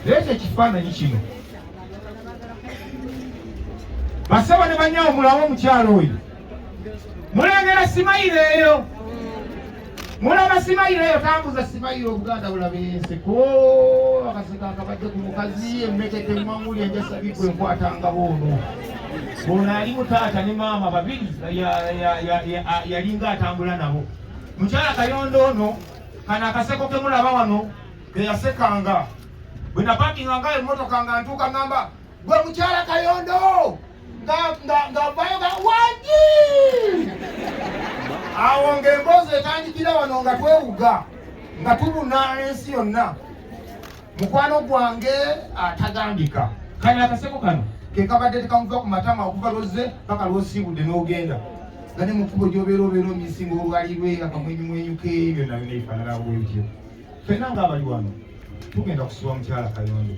Leeta ekifaananyi kino. Basaba ne banyawo mulabe omukyalo oyo. Mulengera simayiro eyo. Mulaba simayiro eyo, tambuza simayiro Obuganda bulabe enseko akaseka akabadde ku mukazi emmekete mwanguli enjasa bigwe enkwatanga boono. Ono ali mu taata ne maama babiri yalinga atambula nabo. Mukyala Kayondo ono kano akaseko ke mulaba wano keyasekanga. Bwe napakinga nga emmotoka nga ntuuka ngamba gwe mukyala Kayondo ng'avayo nga wangi awo ng'emboozi etandikira wano nga twewuga nga tubuna ensi yonna. Mukwano gwange atagambika kano akaseko kano ke kabadde tekamuva ku matama okuva lwozze paka lwosiibudde n'ogenda nga ne mu kkubo gy'obeera obeera omisinga olwali lwe akamwenyumwenyu ke byonna byonna ebifaanana bwebityo. Ffenna ng'abali wano tugenda kusiba mukyala Kayondo.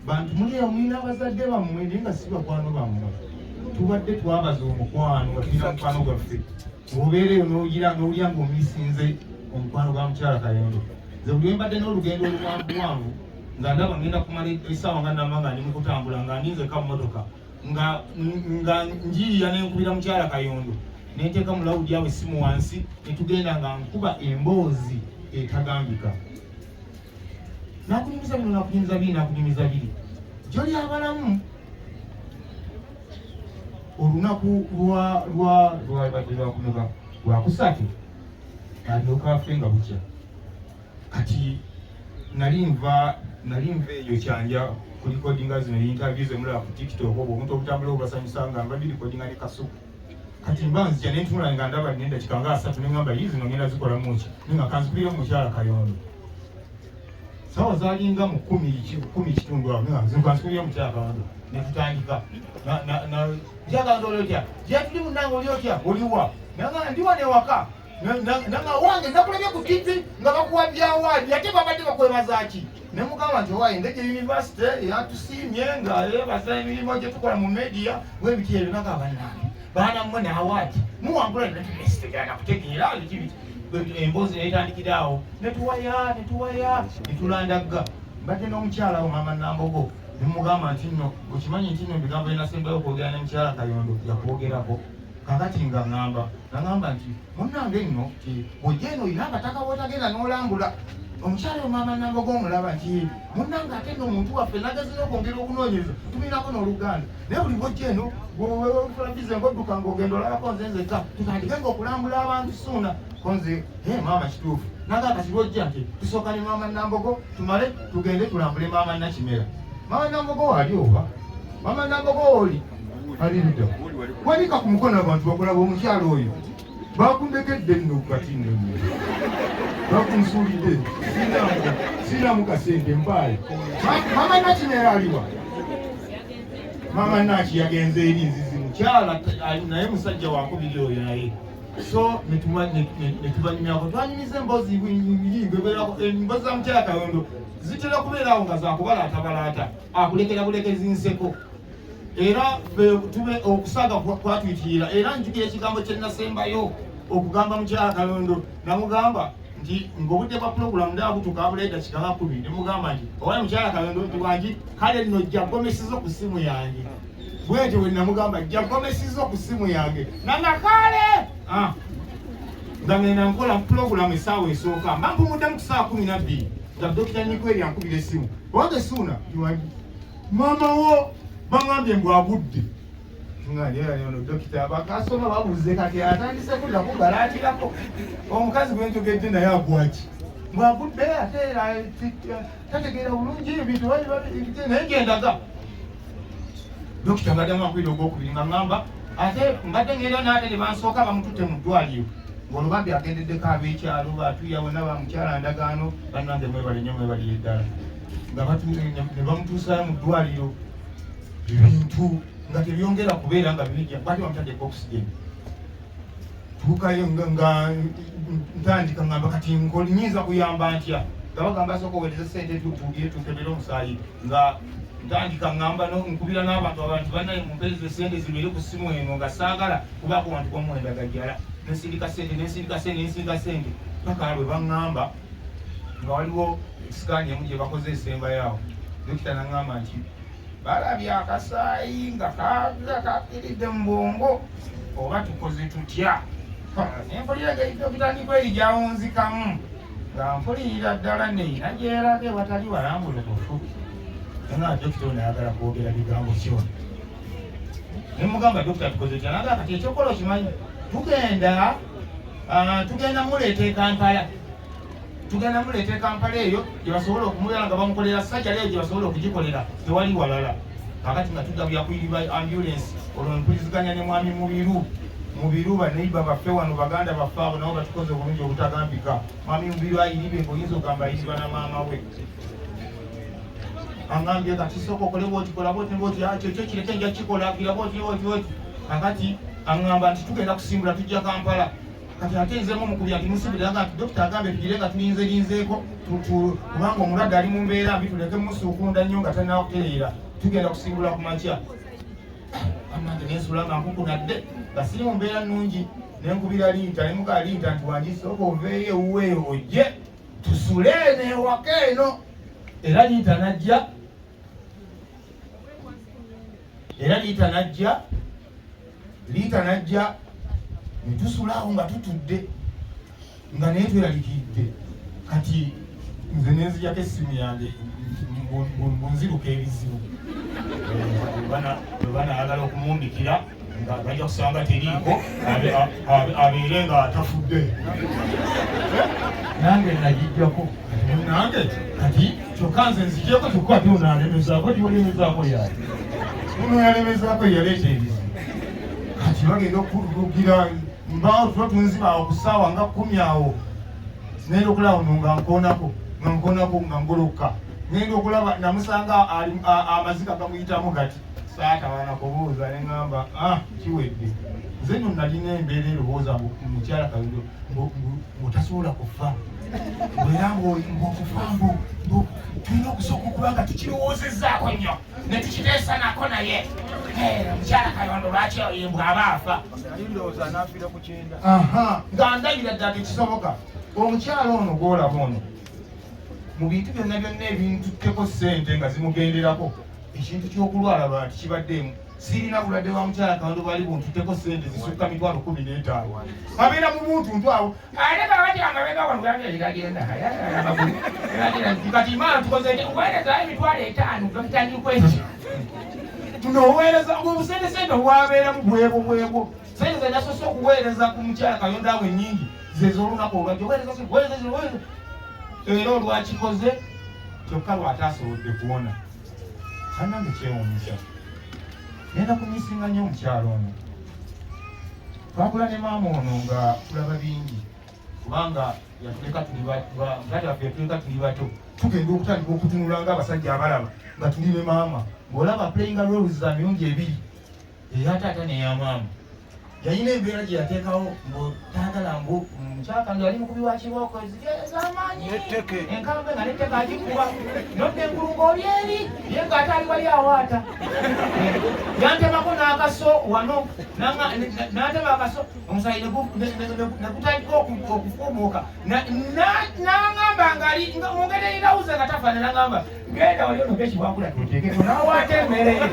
Bantu muli eyo mulina abazadde bammwe naye nga si bakwano bammwe. Tubadde twabaza omukwano nga tulina mukwano gwaffe. Bw'obeera eyo n'ogira n'owulira ng'omisinze omukwano gwa mukyala Kayondo. Nze buli lwe mbadde n'olugendo oluwanvuwanvu nga ndaba ngenda kumala essaawa nga namba nga ndi mu kutambula nga ndi nzekka mu mmotoka nga nga njiiya ne nkubira mukyala Kayondo ne nteeka mu lawudi awo essimu wansi ne tugenda nga nkuba emboozi etagambika. Nakunyumiza bino, nakunyumiza biri, nakunyumiza biri. Gyoli abalamu olunaku lwa lwa lwabadde lwakumeka lwakusatu alyoka afe nga bukya. Kati nali nva nali nva eyo Kyanja ku recordinga zino interview ze mulaba ku TikTok obwo omuntu obutambula obasanyusa nga nva recordinga ne Kasuku. Kati mba nzija ne ntunula nga ndaba nina eddakiika nga 30 ne ngamba yi zino ngenda zikolamu ki, ne nga kanzikubire mu mukyala Kayondo. Sawa zalinga mu 10:15 awo nga nze kanzikubire mu mukyala Kayondo ne tutandika na mukyala Kayondo oli otya? Gye tuli munnange oli otya? Oliwa? Nanga ndi wano ewaka. Nanga wange nakulabye ku TV nga bakuwa byawaadi ate babadde bakwebaza ki? Ne mugamba nti owaaye Ndejje University yatusiimye nga yeebaza emirimu gye tukola mu media bwebiti ebyo. Nagamba bannange baana mmwe ne awaadi muwangula netusigana kutegeera biki biki. Emboozi netandikira awo netuwaya netuwaya netulandagga. Mbadde n'omukyala awo maama Nambogo ne mugamba nti nno okimanyi nti nno ebigambo bye nasembayo okwogera ne mukyala Kayondo yakwogerako. Kakati nga ŋŋamba naŋŋamba nti munnange nno nti bw'ojja eno olina abataka b'otagenda n'olambula. Omukyala oyo maama Nambogo omulaba nti munnange ate nno omuntu waffe nagezi n'okwongera okunoonyereza tulinako n'oluganda naye buli bw'ojja eno ofuna bize ng'odduka ng'ogenda olabako nze nzekka tutandike ng'okulambula abantu suuna ko nze maama kituufu naga kati lw'ojja nti tusooka ne maama Nambogo tumale tugende tulambule maama Nakimera. Maama Nambogo waali oba maama Nambogo oli ali ludda wanika ku mukono abantu bakulaba omukyalo oyo bakundekedde nno kati nno bakunsuulidde sinamu kasente mpaayo. Maama Nakimera aliwa? Maama Naki yagenze eri nzizi mukyala naye musajja wakubiri oyo naye so netubanyumyako twanyumiza emboozi emboozi za mukyala Kayondo zitera kubeerawo nga zakubalaata akulekera bulekezi nseko era tube okusaaga kwatwitirira. Era njukira ekigambo kye nasembayo okugamba mukyala Kayondo, namugamba nti ng'obudde bwa pulogulaamu ndaba butuuka wabula eddakiika nga 10 ne mugamba nti owaye mukyala Kayondo nti wangi kale nno jja gomesizo ku ssimu yange bwentyo bwe namugamba jja gomesizo ku ssimu yange nanga kale nga ngenda nkola pulogulaamu essaawa esooka mba mpumuddemu ku ssaawa 12 nga Dokita Nikweri ankubira essimu owange Suuna nti wangi maama wo baŋambye mbu agudde. Ono dokita bakasoma babuze kati atandise kudda kubalaatirako omukazi gwe njogedde naye agwaki mbwagudde ate era tategeera bulungi ebintu naye gyendaga. Dokita mbadde ankubira ogwokubiri nga ŋŋamba ate mbadde ngenda naate ne bansooka bamututte mu ddwaliro ng'olwo bambi agendeddeko ab'ekyalo batuya bonna bamukyala ndagaano bannange mwebale nnyo mwebalire ddala nga ne bamutuusaayo mu ddwaliro ebintu nga tebyongera kubeera nga bibijja bati bamutaddeko oxygen. Tuukayo nga ntandika ngamba kati nyinza kuyamba ntya nga bagamba sooka oweereze ssente tugire tukebere omusaayi nga ntandika ngamba nkubira n'abantu abantu bannaye mumpeereze ssente zibeere ku ssimu eno nga saagala kubaako wantu gwamuwenda gajjala nensindika ssente nensindika ssente nensindika ssente paka lwe baŋŋamba nga waliwo sikaani emu gye bakoze esembayo awo. Dokita naŋŋamba nti balabye akasaayi nga kakiridde mu bwongo, oba tukoze tutya? Nempulira engeri dokita Nikweri gyawunzikamu nga mpulirira ddala neyina gyerage watali walambulukufu. Nga dokita ono ayagala kwogera bigambo kyona. Nemugamba dokita tukoze tutya? Naga kati ekyokola okimanyi, tugenda muleeta e Kampala. Tugenda muleeta e Kampala eyo gye basobola okumubeera nga bamukolera sajjala eyo gye basobola okugikolera, tewali walala. Kakati nga tudda buyakuyiriba ambulance, olwo mpuliziganya ne mwami Mubiru. Mubiru baneiba baffe wano, baganda baffe abo nabo batukoze obulungi obutagambika. Mwami Mubiru ayiribe ng'oyinza ogamba ayiriba na maama we. Angambye kati sooka okole bwoti, kola bwoti bwoti, kyo kyo kireke nja kukikola, gira bwoti bwoti bwoti. Kakati aŋŋamba nti tugenda kusimbula tujja Kampala. Kati ate nzemu omukubya nti musimbule, aga nti dokita agambye tugire nga tulinzerinzeeko, kubanga omulwadde ali mu mbeera mbi, tuleke musuukunda nnyo nga tannaba kutereera, tugenda kusimbula ku makya. Bannange nensula nga nkukunadde nga siri mu mbeera nnungi, ne nkubira Liita ne mugaa Liita nti wangi sooka oveeyo ewuwe ojje tusule eno ewaka eno. Era Liita najja, era Liita najja, Liita najja ne tusula awo nga tutudde nga naye tweralikidde. Kati nze nenzijako essimu yange mbunziruka ebizibu bwe banaayagala okumumbikira nga bajja kusanga teriiko, abeere nga atafudde. Nange nagijjako. Nange kati kyokka nze nzigyeko, kyokka ate ono alemezaako, tiolemezaako yaye ono yalemezaako yaleeta ebizibu. Kati bagenda okulugira mbaawo tuba tunziba awo ku ssaawa nga 10 awo, ngenda okulaba ono nga nkoonako, nga nkoonako, nga ngoloka, ngenda okulaba namusanga amazika gamuyitamu. Kati saatawaana kubuuza, ne ŋŋamba kiwedde. Nze nno nalina embeera erowooza mbu mukyala Kayondo mbu tasobola kufa, era ng'okufa mbu tulina okusooka okuba nga tukirowoozezzaako nnyo ne tukiteesa nako. Naye mukyala Kayondo lwaki bw'aba afa nga ndabira ddala tekisoboka. Omukyala ono gw'olaba ono, mu bintu byonna byonna ebintutteko ssente nga zimugenderako, ekintu ky'okulwala lwati kibaddeemu. Sirina bulwadde bwa mukyala Kayondo bwali buntutteko ssente zisukka 150,000. Abeera mu buntuntu awo, ate kakati amabega wano gagenda kati maala tukoze oweereza 50,000 dokita Nyikwezi tuno oweereza obusente bwabeeramu bwebwo bwebwo. Sente zenasoose okuweereza ku mukyala Kayondo awo ennyingi zez'olunaku olwajja oweereza, weereza, era olwakikoze kyokka lwataasobodde kuwona. Bannange kyewuunyisa, ngenda kumisinga nnyo omukyalo ono. Twakula ne maama ono nga tulaba bingi, kubanga yatuleka tuli taata waffe yatuleka tuli bato, tugenda okutandika okutunula nga abasajja abalaba nga tuli ne maama, ng'olaba playing roles za mirundi ebiri, eya taata neya maama. Yalina embeera gye yateekawo mbu taagala mbu mukyala Kayondo yali mukubi wa kibooko ez'amaanyi, enkambe nga netteke agikuba nodda engulu ng'oli eri, ye ng'ate ali wali awaata. Yantemako n'akaso wano, n'atema akaso, omusaayi ne gutandika okufuumuuka. N'aŋŋamba ng'ali mu ngeri eyirawuza nga tafaana, n'aŋŋamba genda wali ono kekibwakula tuteekeko n'awaata emmere ye.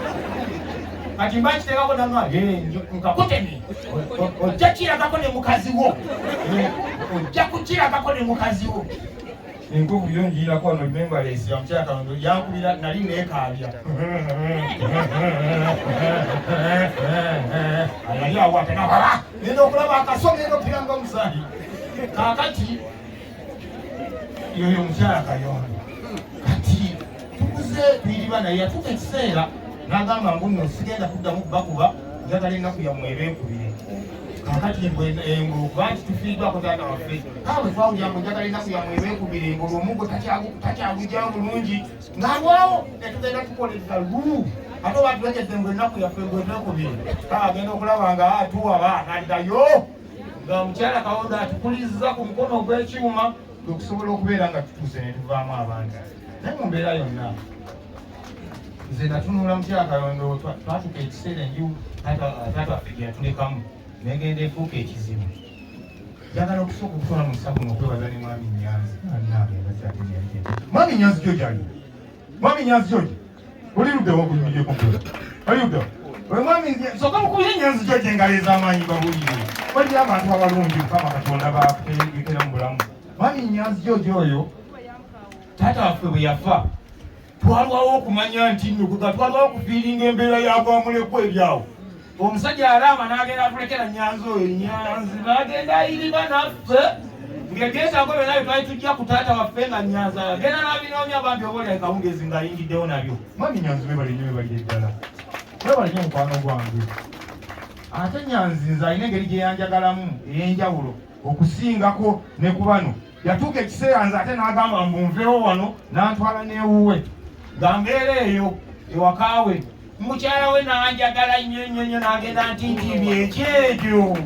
Kati mba nkiteekako nanga nkakutemi, ojja kiragako ne mukazi wo, ojja kukiragako ne mukazi wo. Enkovu yo ngiirako wano, remembrance ya mukyala Kayondo. Yankubira nali neekaabya, yali awaata nabala, ngenda okulaba akaso, ngenda okukiranga omusaayi. Kaakati yoyo omukyala Kayondo kati tukuze tuyiriba naye, yatuuka ekiseera n'agamba mbu nno sigenda kuddamu kubakuba, njagala ennaku yammwe ebeekubire. Kakati engo okuba nti tufiiriddwako taata waffe, kale bwe twawulira mbu njagala ennaku yammwe ebeekubire, ng'olwo omuggo takyagugyawo bulungi ng'alwawo, ne tugenda tukolerera lu ate oba tulekedde ngu ennaku yaffe ngu ebeekubire. Kale agenda okulaba nga tuwaba naddayo nga mukyala Kayondo atukulizza ku mukono ogw'ekyuma okusobola okubeera nga tutuuse ne tuvaamu abantu. Naye mu mbeera yonna nze natunula mukyala Kayondo, twatuuka ekiseera enju taata waffe gye yatulekamu negenda efuuka ekizibu. Njagala okusooka okutwala mu nsa guno okwebaza ne mwami Nyanzi. Mwami Nyanzi kyo gyali. Mwami Nyanzi George, oli luddawa okuyimirire kumpeera? Oli luddawa? Oyo mwami soka mukubire Nyanzi George engalo ez'amaanyi babuulire. Waliyo abantu abalungi Mukama Katonda bakutegekera mu bulamu. Mwami Nyanzi George oyo taata waffe bwe yafa twalwawo okumanya nti nno kuga twalwawo okufiiringa embeera ya bwamulekwa ebyawo. Omusajja alaama n'agenda atulekera Nyanzi oyo. Nyanzi n'agenda ayiriba naffe ng'ebyetaago byonna bye twali tujja ku taata waffe nga Nyanzi agenda n'abinoonya bambi oba olya kawungeezi ng'ayingiddewo nabyo. Mwami Nyanzi webale nnyo, webalire ddala, webale nnyo mukwano gwange. Ate Nyanzi nze alina engeri gye yanjagalamu ey'enjawulo okusingako ne ku bano. Yatuuka ekiseera nze ate n'agamba mbu nveewo wano, n'antwala n'ewuwe nga mbeera eyo ewaka we. Mukyala we n'anjagala nnyo nnyo nnyo, n'agenda nti nti byekyekyo.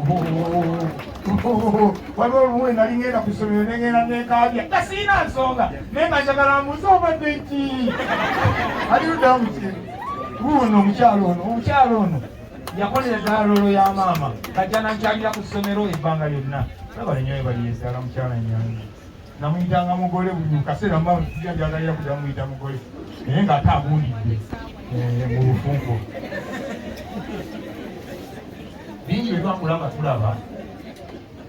Waliwo olumu we nali ngenda ku ssomero ne ngenda nekaabya nga sirina nsonga, naye nga njagala mbuuze obadde ki ali ludda muki wuuno omukyalo ono. Omukyalo ono yakolera ddala loolo ya maama, kajja nankyalira ku ssomero ebbanga lyonna. Webale nnyo, webalire ddala mukyala Nyanzi. Namuyitanga mugole buli kaseera, mba njagalira kujja muyita mugole, naye ng'ate agundidde mu bufumbo. Bingi bye twakula nga tulaba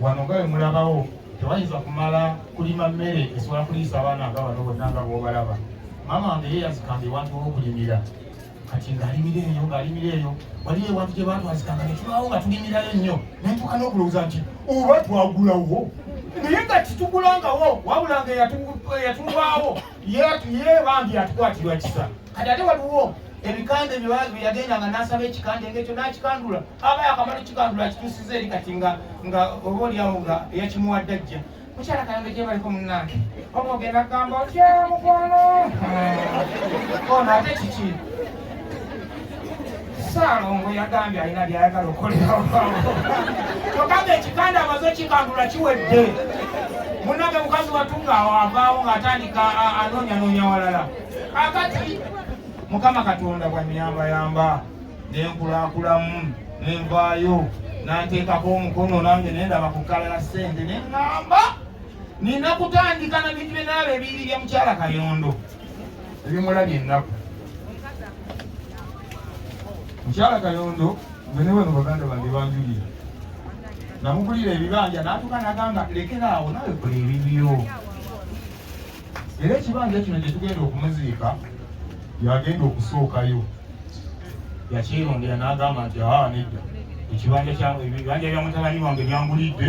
wano nga bwe mulabawo. Tewayinza kumala kulima mmere esobola kuliisa abaana nga bano bonna nga bw'obalaba. Maama wange ye yazikanga ewantu w'okulimira, kati ng'alimira eyo, ng'alimira eyo. Waliyo ewantu gye baatwazikanga ne tulwawo nga tulimirayo nnyo, ne ntuuka n'okulowooza nti oba twagulawo, naye nga titugulangawo, wabula nga eyatulwawo ye bambi yatukwatirwa kisa. Kati ate waliwo ebikande bye yagendanga n'asaba ekikande ng'ekyo n'akikandula, aba yakamala okikandula akituusiza eri kati nga oba oliawo nga eyakimuwadde ajja. Mukyala Kayondo gye baliko munnange, oba ogenda kugamba otya mukwano ono ate kiki? Saalongo yagambye alina byayagala okukolera, ogamba ekikanda amaze okikandula kiwedde. Munnange mukazi wattu ng'awo avaawo ng'atandika anoonyanoonya walala. Kakati Mukama Katonda bw'annyambayamba nenkulakulamu nenvaayo nanteekako omukono nange nendaba ku kkala ya ssente, ne ŋŋamba nina kutandika na bintu byenaaba ebiyiri bya mukyala Kayondo ebimulabye ennaku. Mukyala Kayondo nze ne wano baganda bange banjulira, namugulira ebibanja n'atuuka n'agamba lekera awo nawe kola ebibyo. Era ekibanja kino gye tugenda okumuziika yagenda okusookayo, yakyerondera n'agamba nti aa nedda, ekibanja ebibanja bya mutabani wange byangulidde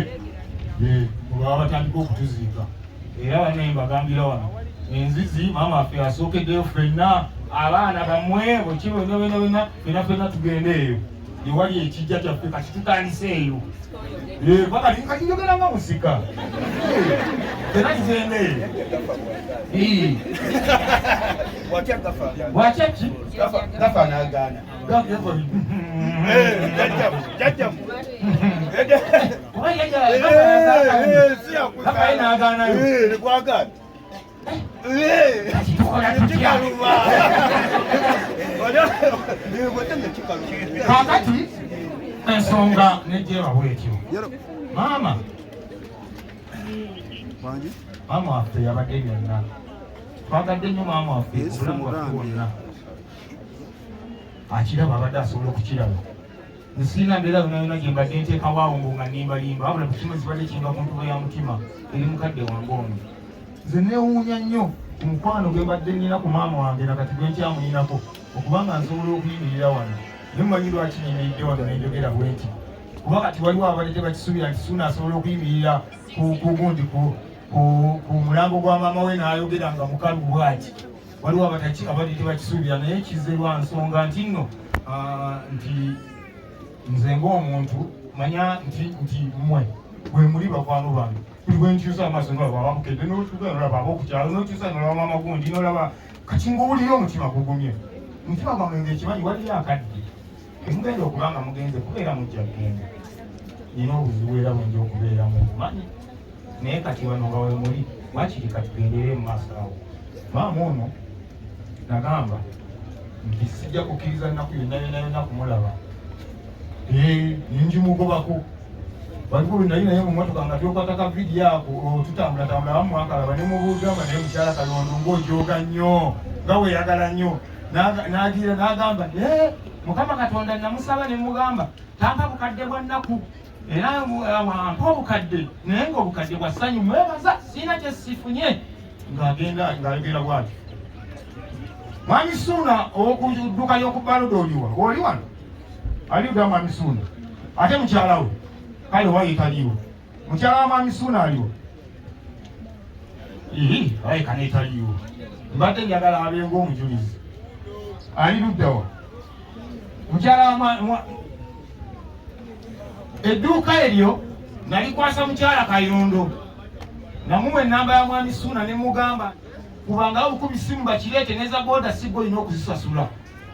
baba batandika okutuziika. Era banaye mbagambira wano enzizi maama waffe asookeddeyo, ffenna abaana bammwe bweki bonna bonna bonna ffenna ffenna tugende eyo ewali ekijja kyaffe. Kati tutandise eyo kati kati njogera nga musika, ffenna tugende eyo. Watya ki? Gafa n'agaana. Jajjamu. Oba jjajja Gafa ye n'agaanayo. Gwagaana. Kati tukola tutya? Kaakati ensonga nejjeba bwetyo. Maama waffe yabadde byonna. Twagadde nnyo maama waffe obulamu bwaffe bwonna. Akiraba abadde asobola okukiraba. Nsiina mbeera yonna yonna gye mbadde nteekawo awo mbu nga nnimbalimba, wabula buli kimu kibadde kinva ku ntubo ya mutima eri mukadde wange ono. Nze neewuunya nnyo ku mukwano gwe mbadde nnina ku maama wange na kati gwe nkyamuyinako, okubanga nsobola okuyimirira wano. Naye mumanyi lwaki nyimiridde wano ne njogera bwe nti? Kuba kati waliwo abadde tebakisuubira nti Suuna asobola okuyimirira ku gundi ku mulambo gwa maama we n'ayogera nga mukalu bw'ati. Waliwo abadde tebakisuubira, naye kizze lwa nsonga nti nno nti nze ng'omuntu manya nti mmwe bwe muli bakwano bange. Buli bwe nkyusa amaaso nolaba ababukedde, n'otuuka nolaba ab'okukyalo, n'okyusa nolaba maama gundi, nolaba kati ng'owulira omutima gugumye. Omutima gwange ng'ekimanyi waliyo akadde temugenda okuba nga mugenze kubeera mujja kugenda. Nina obuzibu era bwenja okubeeramu obumanyi, naye kati wano nga wemuli wakiri katugendere mu maaso awo. Maama ono nagamba nti sijja kukkiriza nnaku yonna yonna yonna kumulaba, ninjimugobako. Waliwo lwe nali naye mu mmotoka nga twokwata ka vidiyo ako, tutambulatambula abamu mwakalaba, ne mubuuza nga naye mukyala Kayondo ng'ojooga nnyo. Nga weeyagala nnyo. N'agira n'agamba, "Eh, Mukama Katonda namusaba ne mugamba tampa bukadde bwa nnaku era ampa obukadde naye ng'obukadde bwa ssanyu mwebaza sirina kye sifunye." Ng'agenda ng'ayogera bw'atyo. Mwami Ssuuna ow'oku dduuka ly'oku Baloda oliwa? Oli wano? Ali ludda Mwami Ssuuna? Ate mukyala we? Kale waye taliiwo. Mukyala wa Mwami Ssuuna aliwo? Ii, alabika naye taliiwo. Mbadde njagala abe ng'omujulizi. Ali ludda wa? Mukyala wa edduuka eryo nalikwasa mukyala Kayondo. Namuwa ennamba ya Mwami Ssuuna ne mugamba kubanga obukubi simu bakireete neza boda si gwe olina okuzisasula.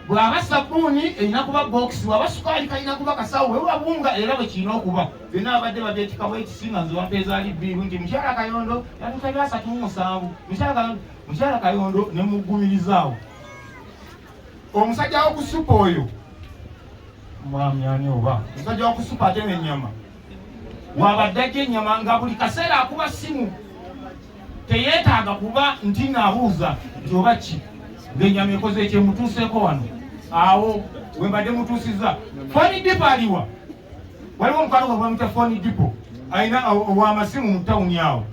Bw'aba sabbuuni erina kuba bookisi, bw'aba sukaali kalina kuba kasawo, bwe buba buwunga era bwe kirina okuba. Byonna babadde babyetika bwekisi nga nze wampeeza ali bbiiru nti mukyala Kayondo yatuuka bya 37. Mukyala Kayondo, mukyala Kayondo ne muggumirizaawo. Omusajja w'okusupa oyo mwami ani oba omusajja w'okusupa ate n'ennyama wabadde ajja ennyama nga buli kaseera akuba ssimu teyeetaaga kuba nti naabuuza nti oba ki ng'ennyama ekoze ekyemutuuseeko wano awo we mbadde mutuusizza. Phone Depot aliwa? Waliwo omukwano gwe bamuyita Phone Depot alina ow'amasimu mu tawuni awo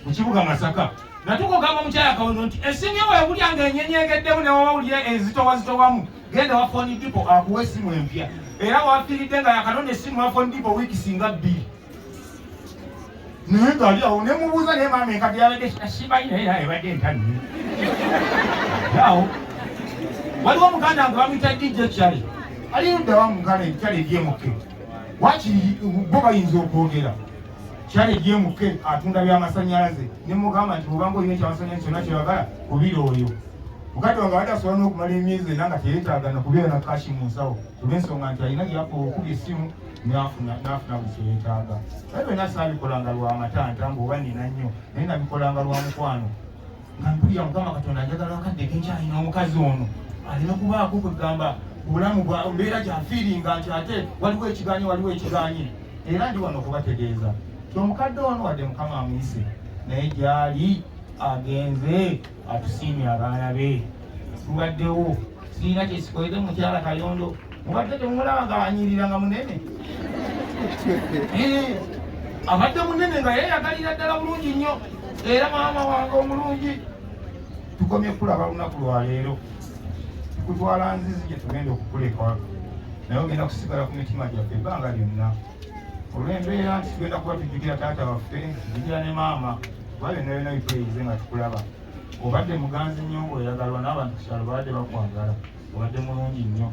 mu kibuga Masaka. Natuuka ogamba mukyala Kawondo nti essimu yo wewulya ng'enyenyegeddemu ne wawulira ezitowazitowamu genda wa Phone Depot akuwa essimu empya. Era wafiiridde nga yakanona essimu wa Phone Depot wiiki singa 2 naye ng'ali awo ne mubuuza naye maama enkadde yabadde simanyi naye naye ebadde ntanne awo. Waliwo muganda wange bamuyita DJ Kyale ali ludda wa muganda Kyale Dyemuke wakiri bo bayinza okwogera. Kyale Dyemuke atunda byamasannyalaze ne mugamba nti bw'obanga olina ekyamasanyalaze kyonna kyoyagala kubira oyo. Mukadde wange abadde asobola n'okumala emyezi ena nga teyeetaaga na kubeera na kashi mu nsawo olw'ensonga nti alina gyakuba okuba essimu n'afuna buli kye yeetaaga. Naye byonna saabikolanga lwa matanta ng'oba nina nnyo naye nabikolanga lwa mukwano nga mpulira Mukama Katonda njagala akadde kenkyalina omukazi ono alina kubaako kwegamba obulamu bwa mbeera gyafiiringa nti ate waliwo ekiganye waliwo ekiganye. Era ndi wano okubategeeza nti omukadde ono wadde Mukama amuyise naye gy'ali agenze atusiimye abaana be tubaddewo. Sirina kyesikolede mukyala Kayondo mubadde temumulaba nga anyirira nga munene abadde munene nga yeeyagalira ddala bulungi nnyo. Era maama wange omulungi tukomye kulaba lunaku lwaleero tukutwala nzizi gye tugenda okukuleka naye ogenda kusigala ku mitima gyaffe ebbanga lyonna olw'embeera nti tugenda kuba tujjukira taata waffe tujjukira ne maama kuba byonna byonna bitweyize nga tukulaba. Obadde muganzi nnyo ng'oyagalwa n'abantu ku kyalo babadde bakwagala obadde mulungi nnyo.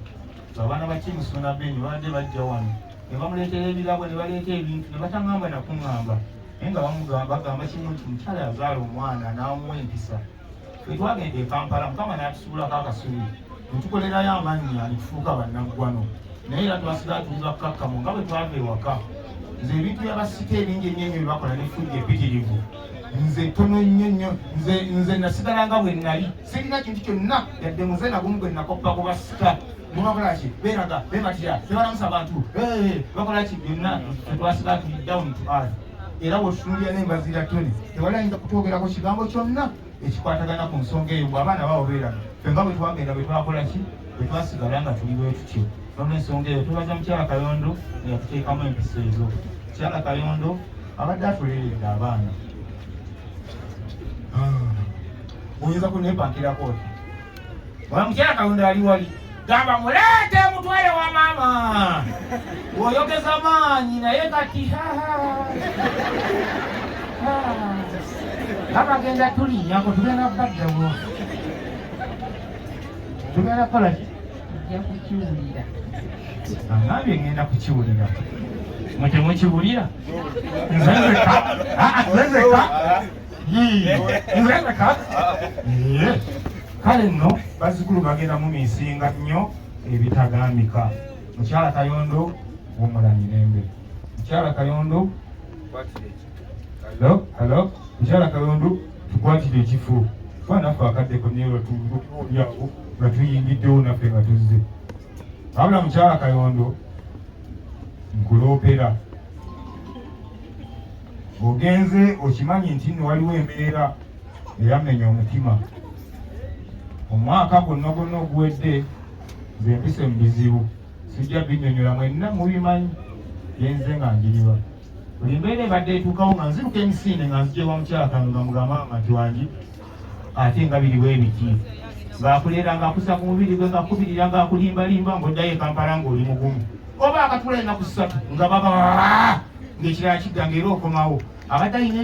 Abaana ba Kimusuna Beni babadde bajja wano ne bamuleetera ebirabo ne baleeta ebintu ne bataŋŋamba na kuŋŋamba naye nga bamugamba bagamba kimu nti mukyala yazaala omwana n'amuwa empisa. Ffe twagenda e Kampala Mukama n'atusuulako akasubi ne tukolerayo amannya ne tufuuka bannaggwano naye era twasigala tuli bakkakkamu nga bwe twava ewaka. Nze ebintu byabasika ebingi ennyo ennyo bye bakola n'effujjo eppitirivu nze ttono nnyo nnyo nze nasigala nga bwe nnali sirina kintu kyonna yadde muze nagumu gwe nakoppa ku basika. Mubakola ki? Beeraga, beematira, bebalamusa abantu, bakola ki byonna tetwasigala tuli down to earth. Era bw'otutunuulira n'embazira Tony tewali ayinza kutwogerako kigambo kyonna ekikwatagana ku nsonga eyo bw'abaana baabo beeraga ffe nga bwe twagenda bwe twakola ki bwe twasigala nga tuli bwe tutyo. N'olwensonga eyo twebaza mukyala Kayondo eyatuteekamu empisa ezo. Mukyala Kayondo abadde atuleeredde abaana. Oyinza kuneepankirako oti oba mukyala Kayondo ali wali gamba muleete mutwale wa maama bw'oyogeza maanyi naye kati babagenda tulinnyako tugenda baddawo tugenda kukola ki? Ojja kukiwulira. Agambye ngenda kukiwulira. Mwe temukiwulira? Nze nzeka. Nze nzeka. Nze nzeka. Kale nno bazzukulu bagenda mumiisinga nnyo ebitagambika. Mukyala Kayondo wummula mirembe. Mukyala Kayondo Hello, hello. Mukyala Kayondo tukwatire ekifo kuba naffe akadde konna tuolyawo nga tuyingiddewo naffe nga tuzze. Wabula mukyala Kayondo nkuloopera ogenze okimanyi nti nno waliwo embeera eyamenya omutima. Omwaka gwonna gwonna oguwedde nze mpise mu bizibu, sijja binyonyola, mwenna mubimanyi. Yenze nga njiriba buli mbeera ebadde etuukawo nga nziruka emisinde nga nzija ewa mukyala kange nga mugamba nga nti wangi ate nga biriwo ebiki, ng'akuleera ng'akusa ku mubiri gwe, ng'akubirira, ng'akulimbalimba ng'oddayo e Kampala ng'oli mugumu, oba akatula ennaku 3 nga baba ng'ekirala kidda ng'era okomawo abadde alina.